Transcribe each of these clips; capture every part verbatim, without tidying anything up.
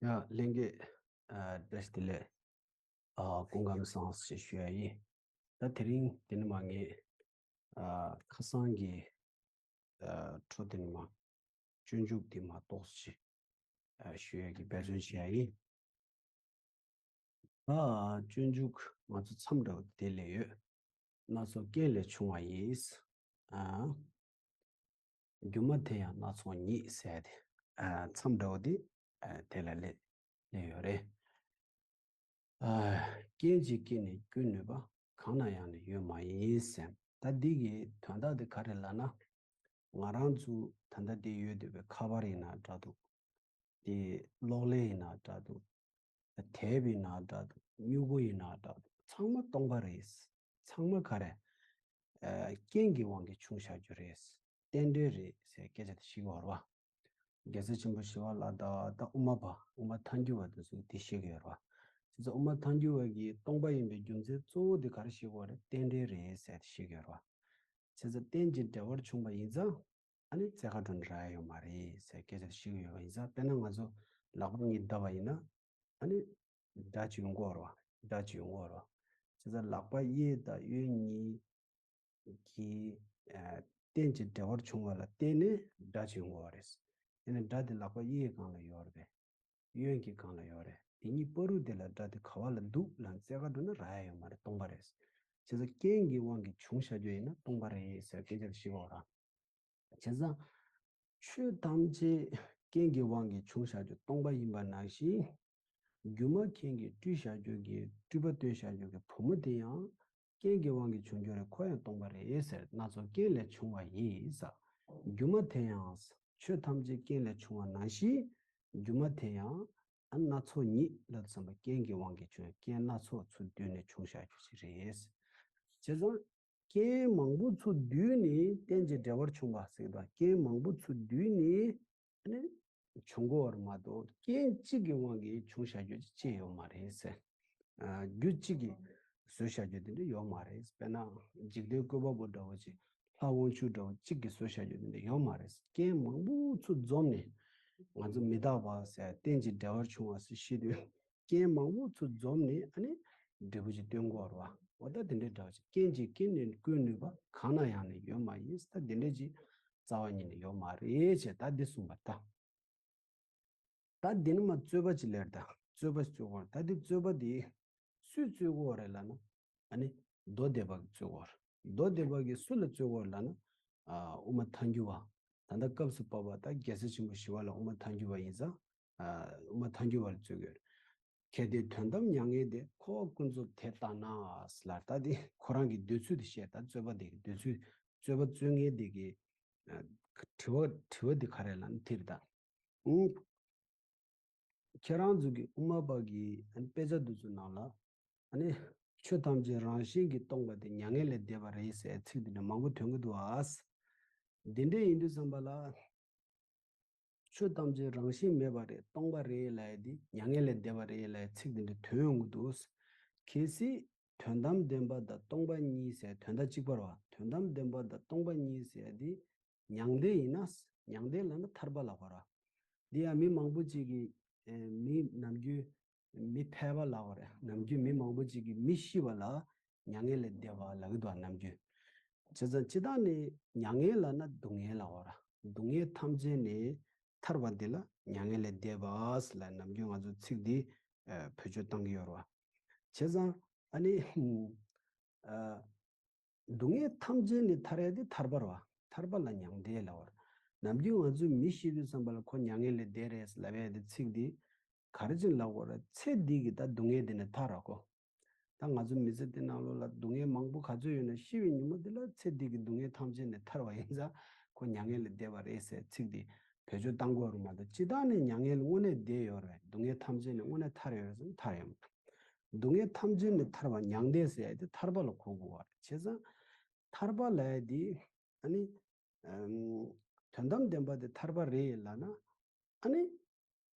ཡ་ལྷན་རྒྱས། ཨ་བཀྲ་ཤིས་བདེ་ལེགས། ཨ་སྐུ་ཁམས་བཟང་ཞེས་ཞུ་ཡ་ཡིན། ད་དེ་རིང་དེ་ནི་མ་ངས་ཨ་ཁ་སང་གི་ཨ་འཕྲོ་དེ་ནི་མ་སྤྱོད་འཇུག་དེ་མ་གཏོགས་ཞེས་ཨ་ཞུ་ཡ་གི་འབད་བརྩོན་བྱེད་ཡ་ཡིན། ཨ་སྤྱོད་འཇུག་ང་ཚོ་མཚམས་འདྲ་བོ་དེ་ལས་ཡོད། སྣ་ཚོགས་རྐྱེན་ལས་བྱུང་བ་ཡིས། ཨ་སྒྱུ་མ་དེ་ཡང་སྣ་ཚོགས་ཉིད་ཟེར་ཏེ། ཨ་མཚམས་འདྲ་བོ་དེ་ཨ་དེ་ལ་སླེབས་སླེབས་ཡོད་རེད། ཨ་རྐྱེན་གྱིས་སྐྱེས་ནས་སྐྱོན་ནུས་པ། གང་ན་ཡང་ནི་ཡོད་མ་ཡིན་ཟེར། ད་འདི་གི་དོན་དག་དེ་ག་རེ་ལབ་ན། ང་རང་ཚོ་ད་ལྟ་འདི་ཡོད་བསྡད་པའི་ཁ་པར་ཡིན་ན་འདྲ་འདུག་དེ་གློག་ཀླད་ཡིན་ན་འདྲ་འདུག་དེབ་ཡིན་ན་འདྲ་འདུག་སྨྱུ་གུ་ཡིན་ན་འདྲ་འདུག་ཚང་མ་སྟོང་པ་རེད། ཚང་མ་ག་རེ། ཨ་རྐྱེན་གྱི་དབང་གིས་བྱུང་བཞག་རྒྱུ་རེད། རྟེན་འབྲེལ་རེད་ཟེར་སྐད་ཆ་དེ་བཤད་ཀྱི་ཡོད་རེད་བ། རྒྱལ་སྲས་ཆེན་པོ་ཞི་བ་ལྷ་དང་ད་དབུ་མ་པ་དབུ་མ་ཐལ་འགྱུར་བ་དེ་ཚོས་དེ་བཤད་ཀྱི་ཡོད་རེད་བ། བྱས་ཙང་དབུ་མ་ཐལ་འགྱུར་བ་གིས་སྟོང་པ་ཡིན་པའི་རྒྱུ་མཚན་གཙོ་བོ་དེ་ག་རེ་བཤད་ཀྱི་ཡོད་རེད། རྟེན་འབྲེལ་རེད་ཟེར་དེ་བཤད་ཀྱི་ཡོད་རེད་བ། བྱས་ཙང་རྟེན་གྱི་འབྲེལ་བར་བྱུང་བ་ཡིན་ཙང་། ཨ་ནི་རྩེ་ག་འགྲོ་ན་རག་ཡ་ཡོད་མ་རེད་ཟེར་སྐད་ཆ་དེ་བཤད་ཀྱི་ཡོད་པ་ཡིན་ཙང་། དཔེར་ན་ང་ཚོ་ལག་པ་གཉིས་བརྡབས་པ་ཡིན་ན། ཨ་ནི་སྒྲ་ཅིག་ཡོང་གི་ཡོད་རེད་བ། སྒྲ་ཅིག་ཡོང་གི་ཡོད་རེད་བ། བྱས་ཙང་ལག་པ་གཡས་དང་གཡོན་གཉིས་ཀྱི་ཨ་རྟེན་གྱི་འབྲེལ་བར་བྱུང་བ་ལ་བརྟེན་ནས་སྒྲ་ཅིག་ཡོང་གི་ཡོད་རེད། དེ་ནི་སྒྲ་དེ་ལག་པ་གཡས་སྒང་ལ་ཡོད་རེད་པས། གཡོན་གྱི་སྒང་ལ་ཡོད་རེད། དེ་གཉིས་བར་དུ་དེ་ལ་སྒྲ་དེ་ག་བ་ལ་འདུག་ལབ་ན་རྩེ་ག་འགྲོ་ན་རག་ཡ་ཡོད་མ་རེད། སྟོང་པ་རེད། བྱས་ཙང་རྐྱེན་གྱི་དབང་གིས་བྱུང་བཞག་རྒྱུ་ཡིན་ན་སྟོང་པ་རེད་ཟེར་སྐད་ཆ་དེ་བཤད་ཀྱི་ཡོད་རེད། བྱས་ཙང་ཆོས་ཐམས་ཅད་རྐྱེན་གྱི་དབང་གིས་བྱུང་བཞག་རྒྱུ་སྟོང་པ་ཡིན་པ་ནང་བཞིན། སྒྱུ་མ་མཁན་གྱིས་སྤྲུལ་བཞག་རྒྱུ་གི་སྤྲུལ་པ་སྟོན་བཞག་རྒྱུ་གི་བུ་མོ་དེ་ཡང་རྐྱེན་གྱི་དབང་གིས་བྱུང་རྒྱུ་རེད། ཁོ་ཡང་སྟོང་པ་རེད་ཟེར། སྣ་ཚོགས་རྐྱེན་ལས་བྱུང་བ་ཡིས། སྒྱུ་མ་དེ་ཡང་། ཆོས་ཐམས་ཅད་རྐྱེན་ལས་བྱུང་བ་ནང་བཞིན། སྒྱུ་མ་དེ་ཡང་། ཨ་སྣ་ཚོགས་ཉིད་ལ་བསམ་པ་རྐྱེན་གྱི་དབང་གིས་བྱུང་། རྐྱེན་སྣ་ཚོགས་ཚུར་བསྡུས་ནས་བྱུང་བཞག་རྒྱུ་ཞིག་རེད། བྱས་ཙང་། རྐྱེན་མང་པོ་ཚུར་བསྡུས་ནས་རྟེན་གྱི་འབྲེལ་བར་བྱུང་བ་ཟེར་གྱི་འདུག་རྐྱེན་མང་པོ་ཚུར་བསྡུས་ནས་ནི་བྱུང་གི་ཡོད་རེད་མ་གཏོགས། རྐྱེན་གཅིག་གི་དབང་གིས་བྱུང་བཞག་རྒྱུ་ཅི་ཡོད་མ་རེད་ཟེར། ཨ་རྒྱུ་གཅིག་གིས་བཟོས་བཞག་རྒྱུ་དེ་འདྲ་ཡོད་མ་རེད། དཔེར་ན་འཇིག་རྟེན་བཀོད་པ་པོ་འདྲ་བོ་ཅིག་ལྷ་དབང་ཕྱུག་འདྲ་བོ་གཅིག་གིས་བཟོས་བཞག་རྒྱུ་དེ་འདྲ་ཡོད་མ་རེད། རྐྱེན་མང་པོ་ཚུར་འཛོམས་ནས་ང་ཚོ་མི་རྟག་པ་ཟེར་རྟེན་གྱི་འབྲེལ་བར་བྱུང་བ་ཟེར་བཤད་དུས། རྐྱེན་མང་པོ་ཚུར་འཛོམས་ནས་ཨ་ནི་འབྲས་བུ་ཅིག་སྟོན་གྱི་ཡོད་རེད་བ། འོ་ད་དེ་འདྲའི་འདྲ་བ་ཅིག་རྐྱེན་གྱིས་སྐྱེས་ནས་སྐྱོན་ནུས་པ། གང་ན་ཡང་ནི་ཡོད་མ་ཡིན། ད་དེ་འདྲའི་ཅིག་རྩ་བ་ཉིད་ནས་ཡོད་མ་རེད་ཅེས་ད་འདི་གསུངས་པ་ད། ད་འདི་ནི་མ་རྩོད་པ་ཅིག་སླེབས། ད་རྩོད་པ་ཅིག་རྩོད་ཀྱི་ཡོད་རེད། ད་འདི་རྩོད་པ་འདི་སུས་རྩོད་ཀྱི་ཡོད་རེད་ལབ་ན། ཨ་ནི་མདོ་སྡེ་པ་གིས་རྩོད་ཀྱི་ཡོད་རེད། མདོ་སྡེ་པ་གིས་སུ་ལ་རྩོད་ཀྱི་ཡོད་རེད་ལབ་ན། ཨ་དབུ་མ་ཐལ་འགྱུར་བ། ད་ལྟ་སྐབས་སུ་བབས་པ་ད་རྒྱལ་སྲས་ཆེན་པོ་ཞི་བ་ལྷ་དབུ་མ་ཐལ་འགྱུར་བ་ཡིན་ཙང་། ཨ་དབུ་མ་ཐལ་འགྱུར་བ་ལ་རྩོད་ཀྱི་ཡོད་རེད། གལ་ཏེ་དོན་དམ་མྱ་ངན་འདས། འཁོར་བ་ཀུན་རྫོབ་དེ་ལྟ་ན། ལབ། ད་འདི་ཁོ་རང་གི་འདོད་ཚུལ་དེ་བཤད། ད་རྩོད་པ་དེ་གི་འདོད་ཚུལ། རྩོད་པ་རྩོད་མཁན་དེ་གི་ཨ་དྲི་བ་དྲི་བ་འདི་ག་རེ་ལབ་ན་དེ་རེད་ད། ཨུམ། ཁྱེད་རང་ཚོ་གི་དབུ་མ་པ་གི་ཨ་ནི་དཔེ་ཆ་འདི་ཚོ་ནང་ལ་ཨ་ནི་ཆོས་ཐམས་ཅད་རང་བཞིན་གྱིས་སྟོང་པ་དེ་མྱ་ངན་ལས་འདས་པ་རེད་ཟེར་ཚིག་འདི་འདྲ་མང་པོ་ཐོན་གྱི་འདུག་ཨ། འདི་འདྲ་ཡིན་དུས་ཙམ་པ་ལ། ཆོས་ཐམས་ཅད་རང་བཞིན་མེད་པ་རེད། སྟོང་པ་རེད་ལབ་ཡ་འདི་མྱ་ངན་ལས་འདས་པ་རེད་ལབ་ཡ་ཚིག་འདི་འདྲ་ཐོན་ཡོང་གི་འདུག་གལ་སྲིད་དོན་དམ་བདེན་པ་དང་སྟོང་པ་གཉིས་ཟེར་དོན་དག་གཅིག་པ་རེད་བ། དོན་དམ་བདེན་པ་དང་སྟོང་པ་གཉིས་ཟེར་ཡ་འདི་མྱང་འདས་ཡིན་ན། མྱང་འདས་ལབ་ན་ཐར་པ་ལབ་པ་རེད་བ། འདི་ཡང་མི་མང་པོ་ཅིག་གིས་ཨེ་མི་ནམ་རྒྱུན་མི་ཕལ་པ་ལབ་པ་རེད། ནམ་རྒྱུན་མི་མང་པོ་ཅིག་གིས་མི་ཤི་བ་ལ་མྱ་ངན་ལས་འདས་པ་ལབ་ཀྱི་འདུག་བ། ནམ་རྒྱུན། བྱས་ཙང་སྤྱིར་བཏང་ནས་མྱ་ངན་ལབ་ན་སྡུག་བསྔལ་ལབ་པ་རེད། སྡུག་བསྔལ་ཐམས་ཅད་ནས་ཐར་བ་འདི་ལ་མྱ་ངན་ལས་འདས་པ་ཟེར་ལབ་ནམ་རྒྱུན་ང་ཚོ་ཚིག་འདི་ཨ་བེད་སྤྱོད་བཏང་གི་ཡོད་རེད་བ། བྱས་ཙང་ཨ་ནི་ཨ་སྡུག་བསྔལ་ཐམས་ཅད་ནས་ཐར་ཡ་དེ་ཐར་པ་རེད་བ། ཐར་པ་ལ་མྱང་འདས་ལབ་པ་རེད། ནམ་རྒྱུན་ང་ཚོས་མི་ཤི་དུས་ཙམ་པ་ལ་ཁོ་མྱ་ངན་ལས་འདས་རེད་ལབ་ཡ་དེ་ཚིག་འདི་ག་རེ་བྱས་ནས་ལབ་དགོས་རེད། ཚེ་འདི་གི་ད་སྡུག་བསྔལ་འདི་ནས་ཐར་ར་ཁོ། ད་ང་ཚོ་མི་ཚེ་འདི་ནང་ལོགས་ལ་སྡུག་བསྔལ་མང་པོ་ག་ཚོད་ཡོད་ན་ཤི་བའི་ཉིན་མོ་འདི་ལ་ཚེ་འདི་གི་སྡུག་བསྔལ་ཐམས་ཅད་ནས་ཐར་བ་ཡིན་ཙང་ཁོ་མྱ་ངན་ལས་འདས་པ་རེད་ཟེར་ཚིག་འདི་བེད་སྤྱོད་བཏང་དགོས་རེད་མ་གཏོགས་སྤྱིར་བཏང་ནས་མྱ་ངན་ལ་དངོས་གནས་འདས་ཡོད་རེད། སྡུག་བསྔལ་ཐམས་ཅད་ནས་དངོས་གནས་ཐར་ཡོད་རེད་ཟེར་ན་ཐར་ཡོད་མ་རེད། སྡུག་བསྔལ་ཐམས་ཅད་ནས་ཐར་བ་མྱང་འདས་ཟེར་ཡ་དེ་ཐར་པ་ལ་གོ་དགོས་པ་རེད། བྱས་ཙང་ཐར་པ་ལབ་ཡ་དེ་ཨ་ནི་ཨམ་དོན་དམ་བདེན་པ་དེ་ཐར་པ་རེད་ལབ་ན། ཨ་ནི།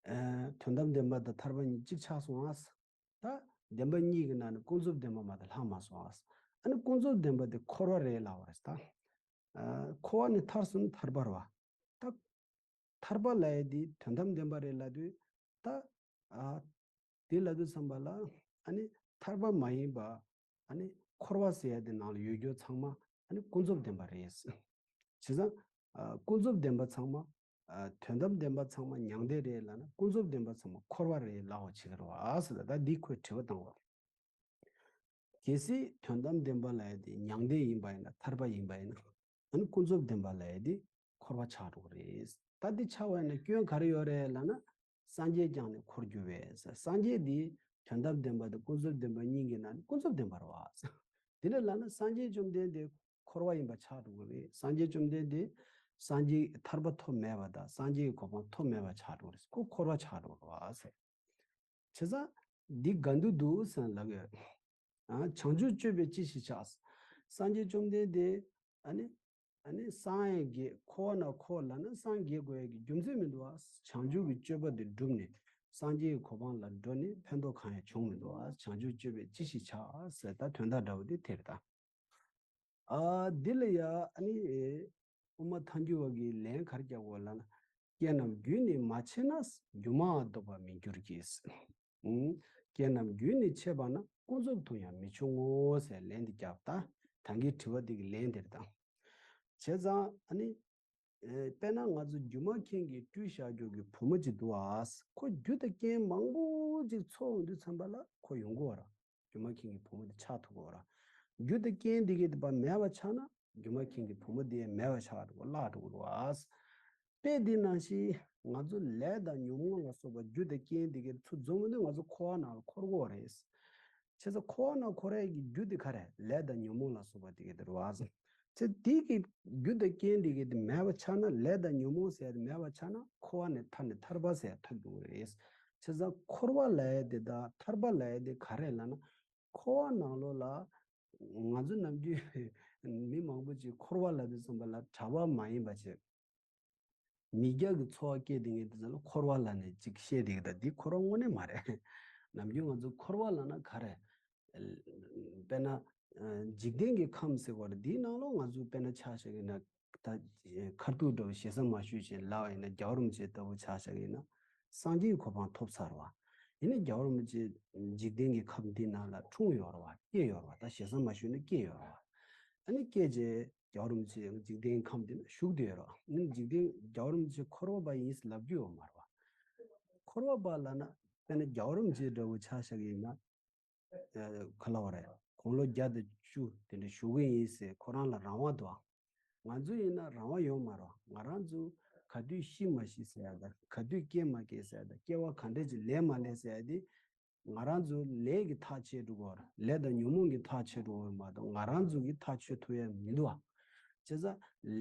ཨ་དོན་དམ་བདེན་པ་དང་ཐར་པ་གཉིས་གཅིག་ཆགས་སོང་ཨ། ད་བདེན་པ་གཉིས་ཀྱི་ནང་ནས་ཀུན་རྫོབ་བདེན་པ་མ་གཏོགས་ལྷག་མ་སོང་ཨ། ཨ་ནི་ཀུན་རྫོབ་བདེན་པ་དེ་འཁོར་བ་རེད་ལབ་པ་རེད་ད། ཨ་འཁོར་བ་ནས་ཐར་སོང་ན་ཐར་པ་རེད་བ། ད་ཐར་པ་ལབ་ཡ་དེ་དོན་དམ་བདེན་པ་རེད་ལབ་དུས་ད་ ཨ་དེ་ལབ་དུས་ཙམ་པ་ལ་ཨ་ནི་ཐར་པ་མ་ཡིན་པ་ཨ་ནི་འཁོར་བ་ཟེར་ཡ་དེ་ནང་ལ་ཡོད་རྒྱུ་ཚང་མ་ཨ་ནི་ཀུན་རྫོབ་བདེན་པ་རེད། བྱས་ཙང་ཨ་ཀུན་རྫོབ་བདེན་པ་ཚང་མ་ཨ་དོན་དམ་བདེན་པ་ཚང་མ་མྱང་འདས་རེད་ལབ་ན་ཀུན་རྫོབ་བདེན་པ་ཚང་མ་འཁོར་བ་རེད་ལབ་པ་བྱེད་ཀྱི་རེད་བ་ཟེར། ད་ད་འདི་ཁོས་དྲི་བ་བཏང་བ། གལ་སྲིད་དོན་དམ་བདེན་པ་ལབ་ཡ་དེ་མྱང་འདས་ཡིན་པ་ཡིན་ན་ཐར་པ་ཡིན་པ་ཡིན་ན་ཨ་ནི་ཀུན་རྫོབ་བདེན་པ་ལབ་ཡ་དེ་འཁོར་བ་ཆགས་འགྲོ་གི་རེད། ད་འདི་ཆགས་པ་ཡིན་ན་སྐྱོན་ག་རེ་ཡོད་རེད་ལབ་ན་སངས་རྒྱས་ཀྱང་ནི་འཁོར་འགྱུར་བས། སངས་རྒྱས་འདི་དོན་དམ་བདེན་པ་དང་ཀུན་རྫོབ་བདེན་པ་གཉིས་ཀྱི་ནང་ནས་ཀུན་རྫོབ་བདེན་པ་རེད་བ། དེ་འདྲ་ལབ་ན་སངས་རྒྱས་བཅོམ་ལྡན་འདས་འཁོར་བ་ཡིན་པ་ཆགས་འགྲོ་གི་རེད། སངས་རྒྱས་བཅོམ་ལྡན་འདས་སངས་རྒྱས་ཐར་པ་ཐོབ་མེད་པ་དང་སངས་རྒྱས་ཀྱི་གོ་འཕང་ཐོབ་མེད་པ་ཆགས་འགྲོ་གི་རེད། ཁོ་འཁོར་བ་ཆགས་འགྲོ་གི་རེད་བ་ཟེར། བྱས་ཙང་འདི་ག་འདུག་འདུག་ཟེར་ལབ་ཡོད། ཨ་བྱང་ཆུབ་སྤྱོད་པས་ཅི་ཞིག་བྱ། སངས་རྒྱས་བཅོམ་ལྡན་འདས་ཨ་ནི་ཨ་ནི་སངས་རྒྱས་འཁོར་བ་ན་འཁོར་ལབ་ན་སངས་རྒྱས་དགོས་ཡ་གི་རྒྱུ་མཚན་མི་འདུག་བ། བྱང་ཆུབ་ཀྱི་སྤྱོད་པ་དེ་བསྒྲུབས་ནས་སངས་རྒྱས་ཀྱི་གོ་འཕང་ལ་འགྲོ་ནས་ཕན་ཐོགས་གང་ཡང་བྱུང་མི་འདུག་བ། བྱང་ཆུབ་སྤྱོད་པས་ཅི་ཞིག་བྱ་ཟེར། ད་དོན་དག་འདྲ་བོ་དེ་དེ་རེད་ད། ཨ་འདི་ལ་ཡ་ཨ་ནི་དབུ་མ་ཐལ་འགྱུར་བ་གིས་ལན་ག་རེ་རྒྱག་གོ་ལབ་ན། རྐྱེན་རྣམས་རྒྱུད་ནི་མ་ཕྱེ་ན། སྒྱུ་མ་ལྡོག་པར་མི་འགྱུར་གྱི། ཨུམ། རྐྱེན་རྣམས་རྒྱུད་ནི་ཕྱེ་བ་ན། ཀུན་རྫོབ་ཏུ་ཡང་མི་འབྱུང་ངོ་ཟེར་ལན་འདི་རྒྱབ་ད། ད་གིན་དྲི་བ་འདི་གི་ལན་འདིར་དང་། བྱས་ཙང་ཨ་ནི། ཨེ་དཔེར་ན་ང་ཚོ་སྒྱུ་མ་མཁན་གྱིས་སྤྲུལ་བཞག་རྒྱུ་གི་བུ་མོ་ཅིག་འདུག་ཨ། ཁོ་རྒྱུ་དང་རྐྱེན་མང་པོ་ཅིག་ཚོགས་ཡོང་དུས་ཙམ་པ་ལ་ཁོ་ཡོང་གི་ཡོད་རེད། སྒྱུ་མ་མཁན་གྱི་བུ་མོ་དེ་ཆགས་ཐུབ་ཀྱི་ཡོད་རེད། རྒྱུ་དང་རྐྱེན་འདི་གས་དེ་ཕར་མེད་པ་ཆགས་ན་སྒྱུ་མ་མཁན་གྱི་བུ་མོ་དེ་མེད་པ་ཆགས་འགྲོ་གི་བརླག་འགྲོ་གི་རེད་བ། དཔེ་འདི་ནང་བཞིན་ང་ཚོ་ལས་དང་ཉོན་མོངས་ལ་སོགས་པ་རྒྱུ་དང་རྐྱེན་འདི་གས་ཚུར་འཛོམས་མི་འདུག་ང་ཚོ་འཁོར་བ་ནང་ལ་འཁོར་གྱི་ཡོད་རེད། བྱས་ཙང་འཁོར་བ་ནང་འཁོར་ཡས་ཀྱི་རྒྱུ་དེ་ག་རེ་ལས་དང་ཉོན་མོངས་ལ་སོགས་པ་དེ་གས་དེ་རེད་བ། ཚེ་འདི་གི་རྒྱུ་དང་རྐྱེན་འདི་གས་དེ་མེད་པ་ཆགས་ན་ལས་དང་ཉོན་མོངས་ཟེར་ཡ་དེ་མེད་པ་ཆགས་ན་འཁོར་བ་ནས་ཐར་ནས་ཐར་པ་ཟེར་ཡ་ཐོབ་འགྲོ་གི་རེད། བྱས་ཙང་འཁོར་བ་ལབ་ཡ་དེ་དང་ཐར་པ་ལབ་ཡ་དེ་ག་རེ་ལབ་ན། འཁོར་བ་ནང་ལོགས་ལ་ང་ཚོ་ནམ་རྒྱུན་མི་མང་པོ་ཅིག་འཁོར་བ་ལབ་དུས་ཙམ་པ་ལ་གྲྭ་པ་མ་ཡིན་པ་ཅིག་མི་སྐྱ་གི་འཚོ་བ་སྐྱེལ་བསྡད་མཁན་དེ་ཚོ་ལ་འཁོར་བ་ལབ་ནས་ཅིག་བཤད་བསྡད་ཀྱི་འདུག་འདི་འཁོར་བ་དངོས་གནས་མ་རེད། ནམ་རྒྱུན་ང་ཚོ་འཁོར་བ་ལབ་ན་ག་རེ། དཔེར་ན། འཇིག་རྟེན་གྱི་ཁམས་ཟེར་བ་རེད། འདིའི་ནང་ལོགས་ང་ཚོ་དཔེར་ན་ཆ་བཞག་ཡིན་ན། ད་ཁ་ཐུག་འདྲ་བོ་ཞེ་ས་མ་ཞུས་ཤིང་ལབ་པ་ཡིན་ན་རྒྱལ་བ་རིན་པོ་ཆེ་ལྟ་བུ་ཆ་བཞག་ཡིན་ན། སངས་རྒྱས་ཀྱི་གོ་འཕང་ཐོབ་ཚར་བ། ཡིན་ན་རྒྱལ་བ་རིན་པོ་ཆེ་འཇིག་རྟེན་གྱི་ཁམས་འདི་ནང་ལ་འཁྲུངས་ཡོད་རེད་བ། སྐྱེས་ཡོད་རེད་བ། ད་ཞེ་ས་མ་ཞུས་ན་སྐྱེས་ཡོད་རེད་བ། ཨ་ནི་སྐྱེས་རྗེས་རྒྱལ་བ་རིན་པོ་ཆེ་འཇིག་རྟེན་ཁམས་འདི་ན་བཞུགས་བསྡད་ཡོད་རེད་བ། ཨ་ནི་འཇིག་རྟེན་རྒྱལ་བ་རིན་པོ་ཆེ་འཁོར་བ་པ་ཡིན་ཟེར་ལབ་རྒྱུ་ཡོད་མ་རེད་བ། འཁོར་བ་པ་ལབ་ན་དཔེར་ན་རྒྱལ་བ་རིན་པོ་ཆེ་འདྲ་བོ་ཆ་བཞག་ཡིན་ན། ག་ལབ་དགོས་རེད། དགུང་ལོ་བརྒྱ་དང་བཅུ་དེ་འདྲ་བཞུགས་ཀྱི་ཡིན་ཟེར་ཁོ་རང་ལ་རང་དབང་འདུག་ང་ཚོ་ཡིན་ན་རང་དབང་ཡོད་མ་རེད། ང་རང་ཚོ་ག་དུས་ཤི་མ་ཤི་ཟེར་ཡ་དང་ག་དུས་སྐྱེ་མ་སྐྱེ་ཟེར་ཡ་དང་སྐྱེ་བ་ག་འདྲ་ཅིག་ལེན་མ་ལེན་ཟེར་ཡ་དེ། ང་རང་ཚོ་ལས་ཀྱིས་ཐག་བཅད་འགྲོ་གི་ཡོད་རེད། ལས་དང་ཉོན་མོངས་ཀྱིས་ཐག་བཅད་འགྲོ་གི་ཡོད་མ་གཏོགས་ང་རང་ཚོ་གིས་ཐག་གཅོད་ཐུབ་ཡ་མི་འདུག་བ། བྱས་ཙང་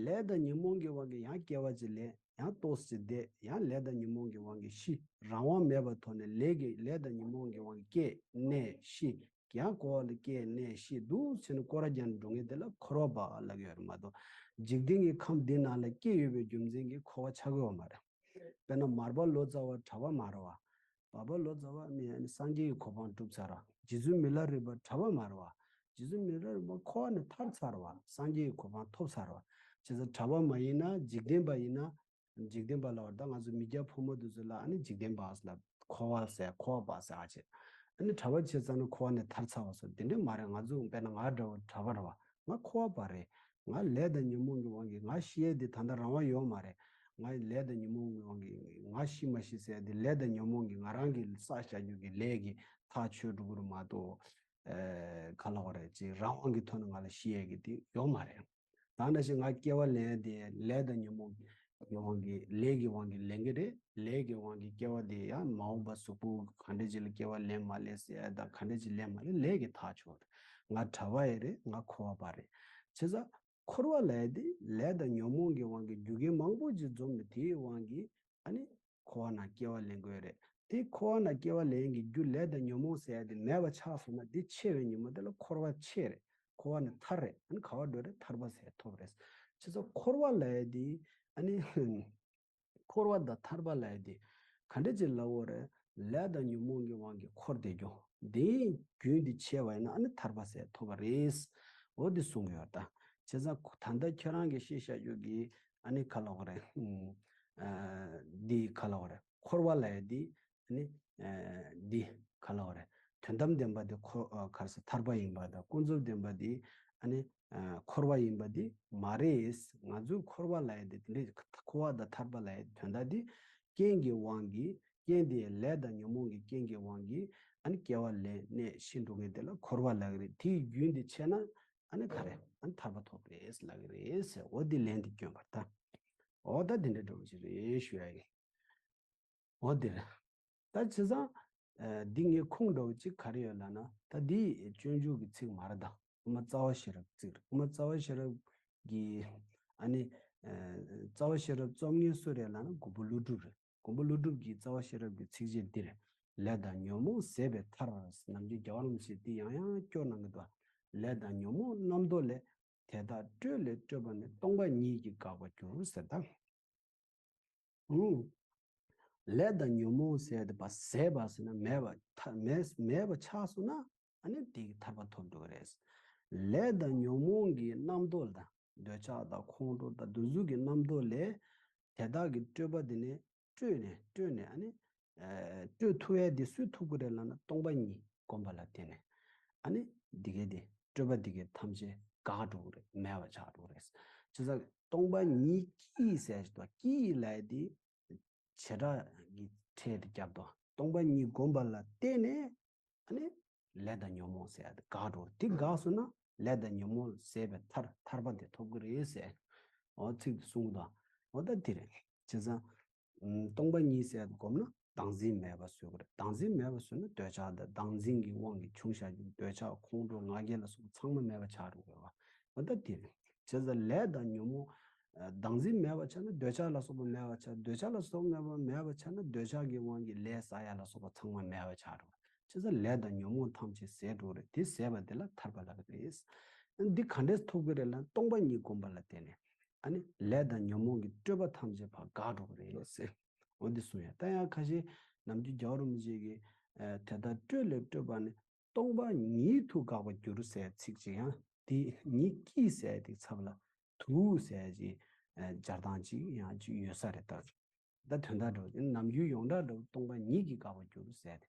ལས་དང་ཉོན་མོངས་ཀྱི་དབང་གིས་ཡང་སྐྱེ་བ་ཅིག་ལེན། ཡང་ཏོག་ཙམ་བསྡད། ཡང་ལས་དང་ཉོན་མོངས་ཀྱི་དབང་གིས་ཤི། རང་དབང་མེད་པའི་ཐོག་ནས་ལས་ཀྱི་ལས་དང་ཉོན་མོངས་ཀྱི་དབང་གིས་སྐྱེ་གནས་ཤི། ཡང་འཁོར་བ་ལ་སྐྱེ་གནས་ཤི་འདུག་བྱས་ནས་སྐོར་ར་རྒྱག་ནས་འགྲོ་མཁན་དེ་ལ་འཁོར་བ་པ་ལབ་ཀྱི་ཡོད་རེད་མ་གཏོགས། འཇིག་རྟེན་གྱི་ཁམས་འདི་ནང་ལ་སྐྱེས་ཡོད་པའི་རྒྱུ་མཚན་གྱིས་འཁོར་བ་ཆགས་ཀྱི་ཡོད་མ་རེད། དཔེར་ན་མར་པ་ལོ་ཙཱ་བ་གྲྭ་པ་མ་རེད་བ། མར་པ་ལོ་ཙཱ་བ་ནི་ཨ་ནི་སངས་རྒྱས་ཀྱི་གོ་འཕང་བསྒྲུབས་ཚར་བ། རྗེ་བཙུན་མི་ལ་རས་པ་གྲྭ་པ་མ་རེད་བ། རྗེ་བཙུན་མི་ལ་རས་པ་འཁོར་བ་ནས་ཐར་ཚར་བ། སངས་རྒྱས་ཀྱི་གོ་འཕང་ཐོབ་ཚར་བ། བྱས་ཙང་གྲྭ་པ་མ་ཡིན་ན་འཇིག་རྟེན་པ་ཡིན་ན། འཇིག་རྟེན་པ་ལབ་པ་ད་ང་ཚོ་མི་སྐྱ་ཕོ་མོ་དེ་ཚོ་ལ་ཨ་ནི་འཇིག་རྟེན་པ་ལབ། འཁོར་བ་ཟེར་འཁོར་བ་པ་ཟེར་ཨ་ཅེ། ཨ་ནི་གྲྭ་པ་བྱས་ཙང་ནི་འཁོར་བ་ནས་ཐར་ཚར་བ་སོགས་དེ་འདྲ་མ་རེད། ང་ཚོ་དཔེར་ན་ང་འདྲ་བོ་གྲྭ་པ་རེད་བ། ང་འཁོར་བ་པ་རེད། ང་ལས་དང་ཉོན་མོངས་ཀྱི་དབང་གིས་ང་ཤི་ཡས་དེ་ད་ལྟ་རང་དབང་ཡོད་མ་རེད། ང་ལས་དང་ཉོན་མོངས་ཀྱི་དབང་གིས་ང་ཤི་མ་ཤི་ཟེར་ཡས་དེ་ལས་དང་ཉོན་མོངས་ཀྱིས་ང་རང་གི་བསགས་བཞག་རྒྱུ་གི་ལས་ཀྱིས་ཐག་ཆོད་འགྲོ་གི་རེད་མ་གཏོགས། ཨེ་ག་ལབ་དགོས་རེད། ཅིག་རང་དབང་གི་ཐོག་ནས་ང་ལ་ཤི་ཡས་ཀྱི་དེ་ཡོད་མ་རེད། ད་ནང་བཞིན་ང་སྐྱེ་བ་ལེན་དེ་ལས་དང་ཉོན་མོངས་ཀྱི་དབང་གིས་ལས་ཀྱི་དབང་གིས་ལེན་གྱི་རེད། ལས་ཀྱི་དབང་གིས་སྐྱེ་བ་དེ་ཡང་མ་འོངས་པ་གཟུགས་པོ་ག་འདྲ་ཅིག་ལ་སྐྱེ་བ་ལེན་མ་ལེན་ཟེར་ཡ་དང་ག་འདྲ་ཅིག་ལེན་མ་ལེན་ལས་ཀྱིས་ཐག་ཆོད་རེད། ང་གྲྭ་པ་ཡང་རེད། ང་འཁོར་བ་པ་རེད། བྱས་ཙང་འཁོར་བ་ལབ་ཡ་དེ་ལས་དང་ཉོན་མོངས་ཀྱི་དབང་གིས་རྒྱུ་རྐྱེན་མང་པོ་ཅིག་འཛོམས་ནས་དེའི་དབང་གིས་ཨ་ནི་འཁོར་བ་ནང་སྐྱེ་བ་ལེན་དགོས་རེད། དེ་འཁོར་བ་ནང་སྐྱེ་བ་ལེན་གྱི་རྒྱུ་ལས་དང་ཉོན་མོངས་ཟེར་ཡ་དེ་མེད་པ་ཆགས་སོང་ན་དེ་ཆད་པའི་ཉིན་མོ་དེ་ལ་འཁོར་བ་ཆད་རེད། འཁོར་བ་ནས་ཐར་རེད། ཨ་ནི་ག་པར་འགྲོ་རེད། ཐར་པ་ཟེར་ཐོབ་རེད། བྱས་ཙང་འཁོར་བ་ལབ་ཡ་དེ་ཨ་ནི་འཁོར་བ་དང་ཐར་པ་ལབ་ཡ་དེ་ག་འདྲ་ཅིག་ལབ་དགོས་རེད། ལས་དང་ཉོན་མོངས་ཀྱི་དབང་གིས་འཁོར་བསྡད་རྒྱུ་དེའི་རྒྱུན་དེ་ཆད་པ་ཡིན་ན་ཨ་ནི་ཐར་པ་ཟེར་ཐོབ་པ་རེད། འོ་དེ་གསུང་གི་ཡོད་ད། བྱས་ཙང་ད་ལྟ་ཁྱེད་རང་གིས་བཤད་བཞག་རྒྱུ་གི་ཨ་ནི་ག་ལབ་དགོས་རེད། ཨ་འདི་ག་ལབ་དགོས་རེད། འཁོར་བ་ལབ་ཡ་དེ། ནི་འདི་ག་ལ་བ་རེད། དོན་དམ་བདེན་པ་དེ་འཁོར་ག་རེ་ཟེར་ཐར་པ་ཡིན་པ་དང་། ཀུན་རྫོབ་བདེན་པ་དེ་ཨ་ནི་འཁོར་བ་ཡིན་པ་དེ་མ་རེད། ང་ཚོས་འཁོར་བ་ལབ་ཡ་དེ་དེ་འདྲའི་འཁོར་བ་དང་ཐར་པ་ལབ་ཡ་དོན་དག་དེ་རྐྱེན་གྱི་དབང་གིས། རྐྱེན་དེ་ལས་དང་ཉོན་མོངས་ཀྱི་རྐྱེན་གྱི་དབང་གིས་ཨ་ནི་སྐྱེ་བ་ལེན་གནས་ཤི་འགྲོ་མཁན་དེ་ལ་འཁོར་བ་ལབ་ཀྱི་རེད། དེའི་རྒྱུན་དེ་ཆད་ན་ཨ་ནི་ག་རེ་ཨ་ནི་ཐར་པ་ཐོབ་རེད་ལབ་ཀྱི་རེད་ཟེར། འོ་དེ་ལན་དེ་སྐྱོན་པར་ད། འོ་ད་དེ་འདྲ་འདྲ་བོ་ཞིག་རེད་ཞུ་ཡ་ཡིན། འོ་དེ་རེད། ད་བྱས་ཙང་འདི་ངའི་ཁུངས་འདྲ་བོ་གཅིག་ག་རེ་ཡོད་ལབ་ན། ད་འདི་སྤྱོད་འཇུག་གི་ཚིག་མ་རེད། ད་དབུ་མ་རྩ་བ་ཤེས་རབ་ཚིག་རེད། དབུ་མ་རྩ་བ་ཤེས་རབ་ཀྱི་ཨ་ནི་རྩ་བ་ཤེས་རབ་རྩོམ་མཁན་སུ་རེད་ལབ་ན་མགོན་པོ་ཀླུ་སྒྲུབ་རེད། མགོན་པོ་ཀླུ་སྒྲུབ་ཀྱི་རྩ་བ་ཤེས་རབ་ཀྱི་ཚིགས་བཅད་འདི་རེད། ལས་དང་ཉོན་མོངས་ཟད་པའི་མཐར། ནམ་རྒྱུན་རྒྱལ་བ་རིན་པོ་ཆེས་འདི་ཡང་ཡང་སྐྱོར་གནང་གི་འདུག། ལས་དང་ཉོན་མོངས་རྣམ་རྟོག་ལས། དེ་དག་སྤྲོས་ལས་སྤྲོས་པ་ནི། སྟོང་པ་ཉིད་ཀྱིས་འགག་པར་འགྱུར་ཟེར་ད། ཨུ། ལས་དང་ཉོན་མོངས་ཟེར་དེ་པ་ཟད་པ་ཟེར་ན་མེད་པ་ཐ་མེད་མེད་པ་ཆགས་སོང་ན་ཨ་ནི་དེ་གི་ཐར་པ་ཐོབ་འགྲོ་གི་རེད། ལས་དང་ཉོན་མོངས་ཀྱི་རྣམ་རྟོག་དང་འདོད་ཆགས་དང་ཁོང་ཁྲོ་དང་དེ་ཚོ་གི་རྣམ་རྟོག་ལས་དེ་དག་གི་སྤྲོས་པ་དེ་ནི་སྤྲོས་ནས་སྤྲོས་ནས་ཨ་ནི་སྤྲོས་ཐུབ་ཡས་དེ་སུས་ཐུབ་ཀྱི་རེད་ལབ་ན་སྟོང་པ་ཉིད་བསྒོམ་པ་ལ་བརྟེན་ནས་ཨ་ནི་འདི་གས་དེ་སྤྲོས་པ་འདི་གས་ཐམས་ཅད་འགག་འགྲོ་གི་རེད། མེད་པ་ཆགས་འགྲོ་གི་རེད། བྱས་ཙང་སྟོང་པ་ཉིད་ཀྱིས་ཟེར་ཞིག་དང་ཀྱིས་ལབ་ཡས་དེ་བྱེ་བྲག་གི་ཕྲད་དེ་རྒྱབ་དོ། སྟོང་པ་ཉིད་བསྒོམ་པ་ལ་བརྟེན་ནས་ཨ་ནི་ལས་དང་ཉོན་མོངས་ཟེར་ཡ་དེ་འགག་འགྲོ། དེ་འགག་སོང་ན་ལས་དང་ཉོན་མོངས་ཟད་པའི་མཐར་ཐར་པ་དེ་ཐོབ་ཀྱི་རེད་ཟེར། འོ་ཚིག་དེ་གསུང་གི་འདུག། འོ་ད་དེ་རེད། བྱས་ཙང་སྟོང་པ་ཉིད་ཟེར་ཡ་དེ་བསྒོམ་ན་བདག་འཛིན་མེད་པ་བཟོ་དགོས་རེད། བདག་འཛིན་མེད་པ་བཟོས་ན་འདོད་ཆགས་དང་བདག་འཛིན་གྱི་དབང་གིས་བྱུང་བཞག་རྒྱུ་འདོད་ཆགས་ཁོང་ཁྲོ་ང་རྒྱལ་ལ་སོགས་པ་ཚང་མ་མེད་པ་ཆགས་འགྲོ་དགོས་པ། འོ་ད་དེ་རེད། བྱས་ཙང་ལས་དང་ཉོན་མོངས་བདག་འཛིན་མེད་པ་ཆགས་ན་འདོད་ཆགས་ལ་སོགས་པ་མེད་པ་ཆགས། འདོད་ཆགས་ལ་སོགས་པ་མེད་པ་མེད་པ་ཆགས་ན་འདོད་ཆགས་ཀྱི་དབང་གིས་ལས་བསགས་ཡ་ལ་སོགས་པ་ཚང་མ་མེད་པ་ཆགས་འགྲོ། བྱས་ཙང་ལས་དང་ཉོན་མོངས་ཐམས་ཅད་ཟད་འགྲོ་རེད། དེ་ཟད་པ་དེ་ལ་ཐར་པ་ལབ་ཀྱི་རེད། འདི་ག་འདྲས་ཐོབ་ཀྱི་རེད་ལབ་ན་སྟོང་པ་ཉིད་བསྒོམ་པ་ལ་བརྟེན་ནས་ཨ་ནི་ལས་དང་ཉོན་མོངས་ཀྱི་སྤྲོས་པ་ཐམས་ཅད་ཕར་འགག་འགྲོ་གི་རེད་ཟེར། འོ་འདི་གསུང་ཡ། ད་ཡང་ཁ་ཤས་ནམ་རྒྱུན་རྒྱལ་བ་རིན་པོ་ཆེ་གིས་དེ་ལྟར་སྤྲོས་ལས་སྤྲོས་པ་ནི། སྟོང་པ་ཉིད་དུ་འགག་པར་འགྱུར་ཟེར་ཚིག་ཅིག་ཡང་དེ་ཉིད་ཀྱིས་ཟེར་དེ་ཚབ་ལ་དུ་ཟེར་ཅིག་སྦྱར་སྟངས་ཅིག་ཡང་ཅིག་ཡོད་ས་རེད། ད་ད་དོན་དག་འགྲོ་ནམ་རྒྱུན་ཡོངས་གྲགས་འགྲོ་སྟོང་པ་ཉིད་ཀྱིས་འགག་པར་འགྱུར་ཟེར་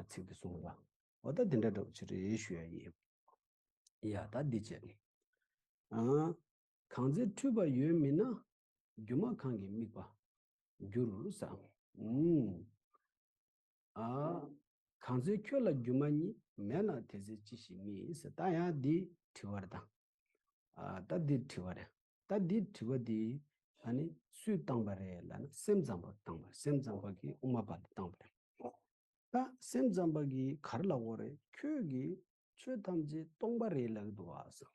ཚིག་དེ་གསུངས་པ། འོ་ད་དེ་འདྲ་འགྲོ་ཅི་རེད་ཞུ་ཡ་ཡིན། ཡ་ད་འདི་བྱས། ཨ། གང་ཚེ་འཁྲུལ་པ་ཡོད་མིན་ན། སྒྱུ་མ་གང་གིས་དམིགས་པར་འགྱུར་ཟེར། ཨུམ། ཨ། གང་ཚེ་ཁྱོད་ལ་སྒྱུ་མ་ཉིད། མེད་ན་དེ་ཚེ་ཅི་ཞིག་དམིགས་ཟེར། ད་ཡང་འདི་དྲི་བ་རེད་ད། ཨ། ད་འདི་དྲི་བ་རེད། ད་འདི་དྲི་བ་འདི་ཨ་ནི་སུས་བཏང་པ་རེད་ལབ་ན་སེམས་ཙམ་པ་བཏང་པ་རེད། སེམས་ཙམ་པ་གིས་དབུ་མ་པ་ལ་བཏང་པ་རེད། ད་སེམས་ཙམ་པ་གིས་ག་རེ་ལབ་དགོས་རེད། ཁྱོད་ཀྱིས་ཆོས་ཐམས་ཅད་སྟོང་པ་རེད་ལབ་ཀྱི་འདུག་བ་ཟེར།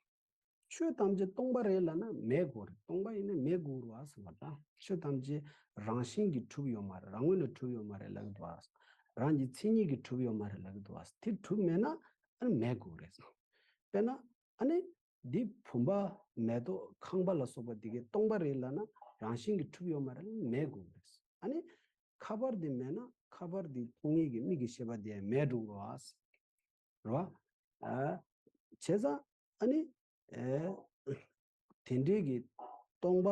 ཆོས་ཐམས་ཅད་སྟོང་པ་རེད་ལབ་ན་མེད་དགོས་རེད། སྟོང་པ་ཡིན་ན་མེད་དགོས་རེད་བ་ཟེར་བ་ད། ཆོས་ཐམས་ཅད་རང་བཞིན་གྱིས་གྲུབ་ཡོད་མ་རེད། རང་ངོས་ནས་གྲུབ་ཡོད་མ་རེད་ལབ་ཀྱི་འདུག་བ། རང་གི་མཚན་ཉིད་ཀྱིས་གྲུབ་ཡོད་མ་རེད་ལབ་ཀྱི་འདུག་བ། དེ་གྲུབ་མེད་ན་ཨ་ནི་མེད་དགོས་རེད་ཟེར། དཔེར་ན་ཨ་ནི་འདི་བུམ་པ་མེ་ཏོག་ཁང་པ་ལ་སོགས་པ་འདི་གའི་སྟོང་པ་རེད་ལབ་ན་རང་བཞིན་གྱིས་གྲུབ་ཡོད་མ་རེད་ལབ་ན་མེད་དགོས་རེད་ཟེར། ཨ་ནི་ཁ་པར་འདི་མེད་ན་ཁ་པར་འདི་མཐོང་ངེས་ཀྱི་མིག་གི་ཤེས་པ་འདི་མེད་འགྲོ་གི་རེད་བ། རེད་བ། ཨ། བྱས་ཙང་ཨ་ནི། ཨེ། དེ་འདྲའི་གི་སྟོང་པ།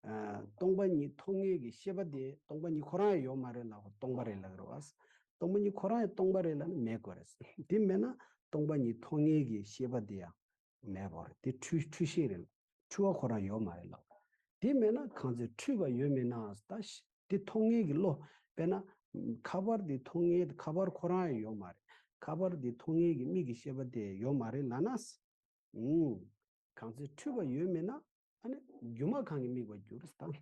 ཨ། སྟོང་པ་ཉིད་མཐོང་ངེས་ཀྱི་ཤེས་པ་དེ་སྟོང་པ་ཉིད་ཁོ་རང་ཡང་ཡོད་མ་རེད་ལབ་སྟོང་པ་རེད་ལབ་ཀྱི་རེད་བ། སྟོང་པ་ཉིད་ཁོ་རང་ཡང་སྟོང་པ་རེད་ལབ་ན་མེད་དགོས་རེད། དེ་མེད་ན་སྟོང་པ་ཉིད་མཐོང་ངེས་ཀྱི་ཤེས་པ་དེ་ཡང་མེད་པ་རེད། དེ་འཁྲུལ་འཁྲུལ་ཤེས་རེད། འཁྲུལ་བ་ཁོ་རང་ཡོད་མ་རེད་ལབ། དེ་མེད་ན་གང་ཚེ་འཁྲུལ་པ་ཡོད་མིན་ན་ད་ཤ་དེ་མཐོང་ངེས་ཀྱི་བློ། དཔེར་ན་ཁ་པར་དེ་མཐོང་ངེས། ཁ་པར་ཁོ་རང་ཡང་ཡོད་མ་རེད། ཁ་པར་དེ་མཐོང་ངེས་ཀྱི་མིག་གི་ཤེས་པ་དེ་ཡོད་མ་རེད་ལབ་ན། ཨུམ། གང་ཚེ་འཁྲུལ་པ་ཡོད་མིན་ན་ཨ་ནི་སྒྱུ་མ་གང་གིས་དམིགས་པར་འགྱུར་ཟེར་ད།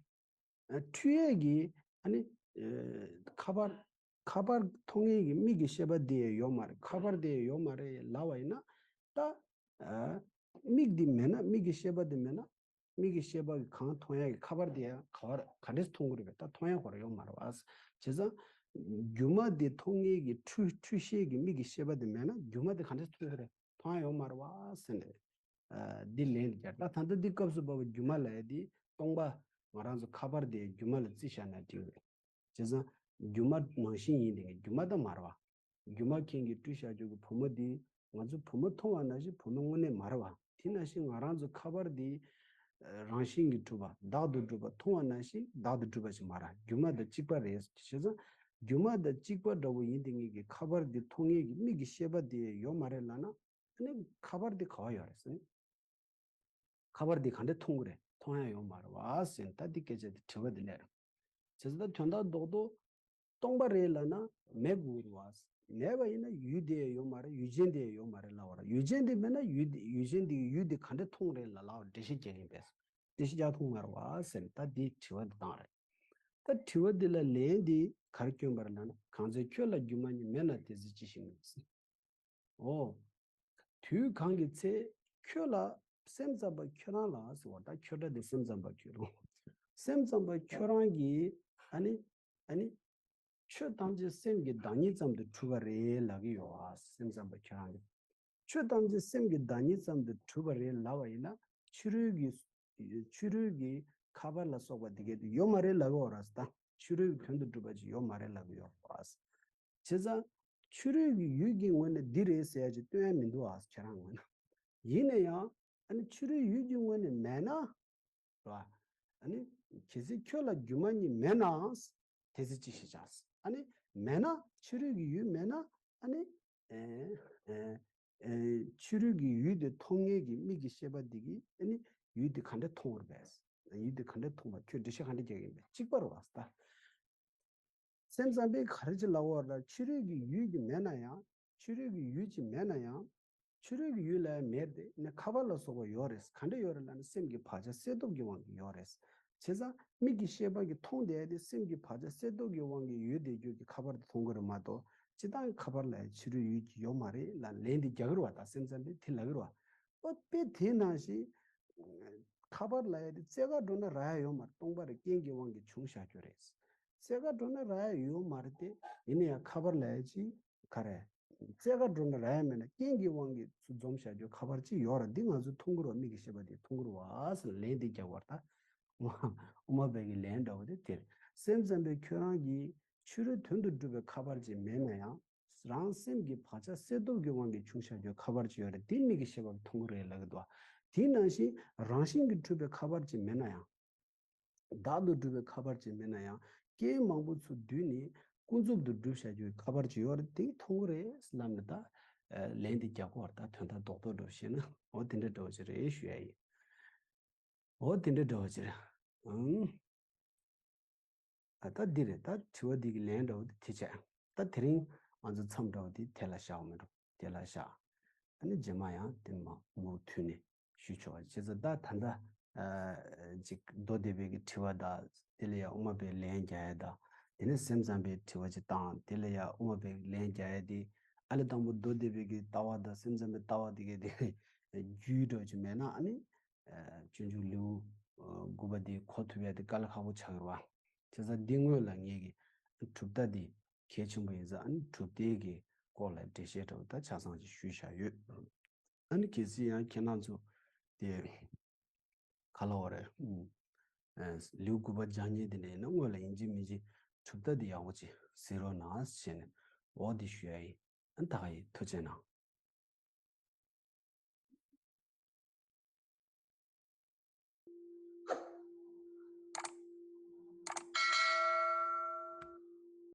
ཨ། འཁྲུལ་ཡས་ཀྱི་ཨ་ནི། ཨེ། ཁ་པར། ཁ་པར་མཐོང་ངེས་ཀྱི་མིག་གི་ཤེས་པ་དེ་ཡང་ཡོད་མ་རེད། ཁ་པར་དེ་ཡང་ཡོད་མ་རེད་ལབ་པ་ཡིན་ན། ད། ཨ། མིག་འདི་མེད་ན་མིག་གི་ཤེས་པ་འདི་མེད་ན། མིག་གི་ཤེས་པ་གིས་གང་མཐོང་ཡ་གི་ཁ་པར་དེ་ཡང་ག་བར་ག་འདྲས་མཐོང་གི་རེད་པས། ད་མཐོང་ཡ་ཁོ་རང་ཡོད་མ་རེད་བ། བྱས་ཙང་། སྒྱུ་མ་དེ་མཐོང་ངེས་ཀྱི་འཁྲུལ་འཁྲུལ་ཤེས་ཀྱི་མིག་གི་ཤེས་པ་དེ་མེད་ན་སྒྱུ་མ་དེ་ག་འདྲས་མཐོང་གི་རེད། མཐོང་ཡ་ཡོད་མ་རེད་བ་ཟེར་ནས། ཨ། འདི་ལན་རྒྱག་ད་ད་ལྟ་འདི་སྐབས་སུ་བབ་པ་སྒྱུ་མ་ལབ་ཡ་དེ་སྟོང་པ་ང་རང་ཚོ་ཁ་པར་དེ་སྒྱུ་མ་ལ་བརྩི་བཞག་ན་འགྲིག་རེད། བྱས་ཙང་སྒྱུ་མ་ནང་བཞིན་ཡིན་དེ་སྒྱུ་མ་ད་མ་རེད་བ། སྒྱུ་མ་མཁན་གྱིས་སྤྲུལ་བཞག་རྒྱུ་གི་བུ་མོ་འདི་ང་ཚོ་བུ་མོ་མཐོང་བ་ནང་བཞིན་བུ་མོ་དངོས་གནས་མ་རེད་བ། དེ་ནང་བཞིན་ང་རང་ཚོ་ཁ་པར་འདི་རང་བཞིན་གྱིས་གྲུབ་པ་བདག་ཏུ་གྲུབ་པ་མཐོང་བ་ནང་བཞིན་བདག་ཏུ་གྲུབ་པ་ཞིག་མ་རེད། སྒྱུ་མ་དང་གཅིག་པ་རེད། བྱས་ཙང་ སྒྱུ་མ་དང་གཅིག་པ་འདྲ་བོ་ཡིན་དེ་ངེད་ཀྱི་ཁ་པར་འདི་མཐོང་ངེད་ཀྱི་མིག་གི་ཤེས་པ་དེ་ཡོད་མ་རེད་ལབ་ན། ཨ་ནི་ཁ་པར་འདི་ག་བ་ཡོད་རེད་ཟེར་ན། ཁ་པར་འདི་ག་འདྲས་མཐོང་གི་རེད། མཐོང་ཡ་ཡོད་མ་རེད་བ་ཟེར་ན། ད་འདི་སྐད་ཆ་འདི་དྲི་བ་འདི་སླེབས་རེད། བྱས་ཙང་ད་དོན་དག་རྡོག་རྡོག་སྟོང་པ་རེད་ལབ་ན་མེད་དགོས་རེད་བ། མེད་པ་ཡིན་ན་ཡུལ་དེ་ཡང་ཡོད་མ་རེད། ཡུལ་ཅན་དེ་ཡང་ཡོད་མ་རེད་ལབ་པ་རེད། ཡུལ་ཅན་དེ་མེད་ན་ཡུལ་དེ་ཡུལ་ཅན་དེ་གི་ཡུལ་དེ་ག་འདྲས་མཐོང་རེད་ལབ་ལབ་འགྲེལ་བཤད་རྒྱག་གིན་པས། འགྲེལ་བཤད་རྒྱག་ཐུབ་མ་རེད་བ་ཟེར་ནས་ད་འདི་དྲི་བ་འདི་བཏང་རེད། ད་དྲི་བ་འདི་ལ་ལན་འདི་ག་རེ་བསྐྱོན་པ་རེད་ལབ་ན། གང་ཚེ་ཁྱོད་ལ་སྒྱུ་མ་གཉིས་མེད་ན། དེ་ཚེ་ཅི་ཞིག་མིན་ཟེར། འོ། དུས་གང་གི་ཚེ་ཁྱོད་ལ་སེམས་ཙམ་པ་ཁྱོད་རང་ལ་ཟེར་བ། ད་ཁྱོད་འདྲ་དེ་སེམས་ཙམ་པ་ཁྱོད་རང་། སེམས་ཙམ་པ་ཁྱོད་རང་གིས་ཨ་ནི་ཨ་ནི་ཆོས་ཐམས་ཅད་སེམས་ཀྱི་བདག་ཉིད་ཙམ་དུ་གྲུབ་པ་རེད་ལབ་ཀྱི་ཡོད་ཨ། སེམས་ཙམ་པ་ཁྱོད་རང་གིས་ཆོས་ཐམས་ཅད་སེམས་ཀྱི་བདག་ཉིད་ཙམ་དུ་གྲུབ་པ་རེད་ལབ་པ་ཡིན་ན། ཕྱི་རོལ་གྱི་ཕྱི་རོལ་གྱི་ཁ་པར་ལ་སོགས་པ་དེ་གས་དེ་ཡོད་མ་རེད་ལབ་ཀྱི་ཡོད་རེད་ཟེར། ད་ཕྱི་རོལ་གྱི་དོན་དུ་གྲུབ་པ་ཅིག་ཡོད་མ་རེད་ལབ་ཀྱི་ཡོད་རེད་བ། བྱས་ཙང་ཕྱི་རོལ་གྱི་ཡུལ་གྱི་ངོས་ནས་འདི་རེད་ཟེར་ཡ་ཅིག་སྟོན་ཡ་མི་འདུག་ཨ། ཁྱེད་རང་ངོས་ནས། ཡིན་ན་ཡང་ཨ་ནི་ཕྱི་རོལ་ཡུལ་གྱི་ངོས་ནས་མེད་ན། རེད་བ། ཨ་ནི་གལ་སྲིད་ཁྱོད་ལ་སྒྱུ་མ་གཉིས་མེད་ནའང་། དེ་ཚེ་ཅི་ཞིག་བྱ། ཨ་ནི་མེད་ན། ཕྱི་རོལ་གྱི་ཡུལ་མེད་ན། ཨ་ནི་ཨེ་ཨེ་ཨེ་ཕྱི་རོལ་གྱི་ཡུལ་དེ་མཐོང་ངེད་ཀྱི་མིག་གི་ཤེས་པ་འདི་གིས་ཨ་ནི་ཡུལ་དེ་ག་འདྲ་མཐོང་བར་འབད། ཡུལ་དེ་ག་འདྲ་མཐོང་བ། ཁྱོད་འགྲེལ་བཤད་ག་འདྲ་རྒྱག་གི་ཡིན་པས། གཅིག་པ་རེད་བ་ད། སེམས་ཙམ་པས་ག་རེ་ཅིག་ལབ་པ་རེད། ཕྱི་རོལ་གྱི་ཡུལ་གྱི་མེད་ན་ཡང་། ཕྱི་རོལ་གྱི་ཡུལ་གྱི་མེད་ན་ཡང་། ཕྱི་རོལ་གྱི་ཡུལ་ལ་ཡང་མེད་དེ་ནས་ཁ་པར་ལ་སོགས་པ་ཡོད་རེད། ག་འདྲ་ཡོད་རེད་ལབ་ན། སེམས་ཀྱི་བག་ཆགས་གསལ་སྟོབས་ཀྱི་དབང་གིས་ཡོད་རེད། བྱས་ཙང་མིག་གི་ཤེས་པ་གིས་མཐོང་བསྡད་དེ་སེམས་ཀྱི་བག་ཆགས་གསལ་སྟོབས་ཀྱི་དབང་གིས་ཡོད་བསྡད་རྒྱུ་གི་ཁ་པར་དེ་མཐོང་གི་རེད་མ་གཏོགས། སྤྱིར་བཏང་གི་ཁ་པར་ལ་ཡང་ཕྱི་རོལ་ཡུལ་གྱི་ཡོད་མ་རེད་ལབ་ལན་དེ་རྒྱག་གི་རེད་བ། ད་སེམས་ཙམ་པས་དེ་ལབ་ཀྱི་རེད་བ། ཨོ་དཔེ་དེ་ནང་བཞིན། ཁ་པར་ལབ་ཡ་དེ་རྩེ་ག་འགྲོ་ན་རག་ཡ་ཡོད་མ་རེད། སྟོང་པ་རེད། རྐྱེན་གྱི་དབང་གིས་བྱུང་བཞག་རྒྱུ་རེད། རྩེ་ག་འགྲོ་ན་རག་ཡ་ཡོད་མ་རེད་དེ། ཡིན་ན་ཡང་ཁ་པར་ལབ་ཡ་ཅིག་ག་རེ། རྩེ་ག་འགྲོ་ན་རག་ཡ་མེད་ན་རྐྱེན་གྱི་དབང་གིས་ཚུར་འཛོམས་བཞག་རྒྱུ་ཁ་པར་ཅིག་ཡོད་རེད། འདི་ང་ཚོས་མཐོང་གི་རེད་བ། མིག་གི་ཤེས་པ་དེས་མཐོང་གི་རེད་བ་ཟེར་ལན་དེ་རྒྱག་པ་རེད་ད། དབུ་མ་པའི་གི་ལན་འདྲ་བོ་དེ་དེ་རེད། སེམས་ཙམ་པས་ཁྱོད་རང་གིས་ཕྱི་རོལ་དོན་དུ་གྲུབ་པའི་ཁ་པར་ཅིག་མེད་ན་ཡང་། རང་སེམས་ཀྱི་བག་ཆགས་གསལ་སྟོབས་ཀྱི་དབང་གིས་བྱུང་བཞག་རྒྱུ་ཁ་པར་ཅིག་ཡོད་རེད། དེ་མིག་གི་ཤེས་པ་གིས་མཐོང་གི་རེད་ལབ་ཀྱི་འདུག་བ། དེ་ནང་བཞིན་རང་བཞིན་གྱིས་གྲུབ་པའི་ཁ་པར་ཅིག་མེད་ན་ཡང་། བདག་ཏུ་གྲུབ་པའི་ཁ་པར་ཅིག་མེད་ན་ཡང་། རྐྱེན་མང་པོ་ཚུར་བསྡུས་ནས་ཀུན་རྫོབ་ཏུ་གྲུབ་བཞག་རྒྱུའི་ཁ་པར་ཅིག་ཡོད་རེད། དེ་མཐོང་གི་རེད་ལབ་ནས་ད་ལན་དེ་རྒྱག་གི་ཡོད་རེད། ད་དོན་དག་རྡོག་རྡོག་འདྲ་བོ་བཤད་ན། འོ་དེ་འདྲ་འདྲ་བོ་ཅིག་རེད་ཞུ་ཡ་ཡིན། འོ་དེ་འདྲ་འདྲ་བོ་ཅིག་རེད། ཨང་། ཨ་ད་འདི་རེད། ད་དྲི་བ་འདི་གི་ལན་འདྲ་བོ་འདི་དེ་བྱས། ད་དེ་རིང་ང་ཚོ་མཚམས་འདྲ་བོ་འདི་དེ་ལ་བཞག་མི་འགྲོ། དེ་ལ་བཞག་ཨ་ནི་རྗེས་མ་ཡང་དེ་མ་མུ་མཐུད་ནས་ཞུ་ཆོག་པ་བྱས་ཙང་། ད་ད་ལྟ་ཨ་ཅིག་མདོ་སྡེ་པའི་གི་དྲི་བ་དང་། དེ་ལ་ཡང་དབུ་མ་པའི་ལན་རྒྱག་ཡ་དང་། དེ་ནས་སེམས་ཙམ་པའི་དྲི་བ་ཅིག་བཏང་། དེ་ལ་ཡང་དབུ་མ་པའི་ལན་རྒྱག་ཡ་དེ། ཨ་ལས་དང་པོ་མདོ་སྡེ་པའི་གི་ལྟ་བ་དང་སེམས་ཙམ་པའི་ལྟ་བ་དེ་གའི་དེ་རྒྱུས་འདྲ་བོ་ཅིག་མེད་ན། ཨ་ནི་སྤྱོད་འཇུག་ལེའུ་དགུ་པ་འདི་གོ་ཐུབ་ཡ་དེ་དཀའ་ལས་ཁག་པོ་ཆགས་ཡོད་རེད་བ། བྱས་ཙང་འདི་སྔོན་ལ་ངེད་ཀྱིས་གྲུབ་མཐའ་འདི་གལ་ཆེན་པོ་ཡིན་ཙང་། ཨ་ནི་གྲུབ་མཐའི་གི་སྐོར་ལ་འགྲེལ་བཤད་འདྲ་བོ་ད་ཆ་ཚང་ཅིག་ཞུས་བཞག་ཡོད། ཨ་ནི་གལ་སྲིད་ཡང་ཁྱེད་རང་ཚོ་དེ་ག་ལབ་དགོས་རེད། ཨ་ལེའུ་དགུ་པ་སྦྱང་མཁན་དེ་འདྲ་ཡིན་ན། སྔོན་ལ་ཡིན་གཅིག་མིན་གཅིག་གྲུབ་མཐའ་འདི་ཡག་པོ་ཅིག་གཟིགས་རོགས་གནང་ཞེས་ནས་འོ་འདི་ཞུ་ཡ་ཡིན། ཨ་ནི་ད་ག་ཡིན། ཐུགས་རྗེ་གནང་།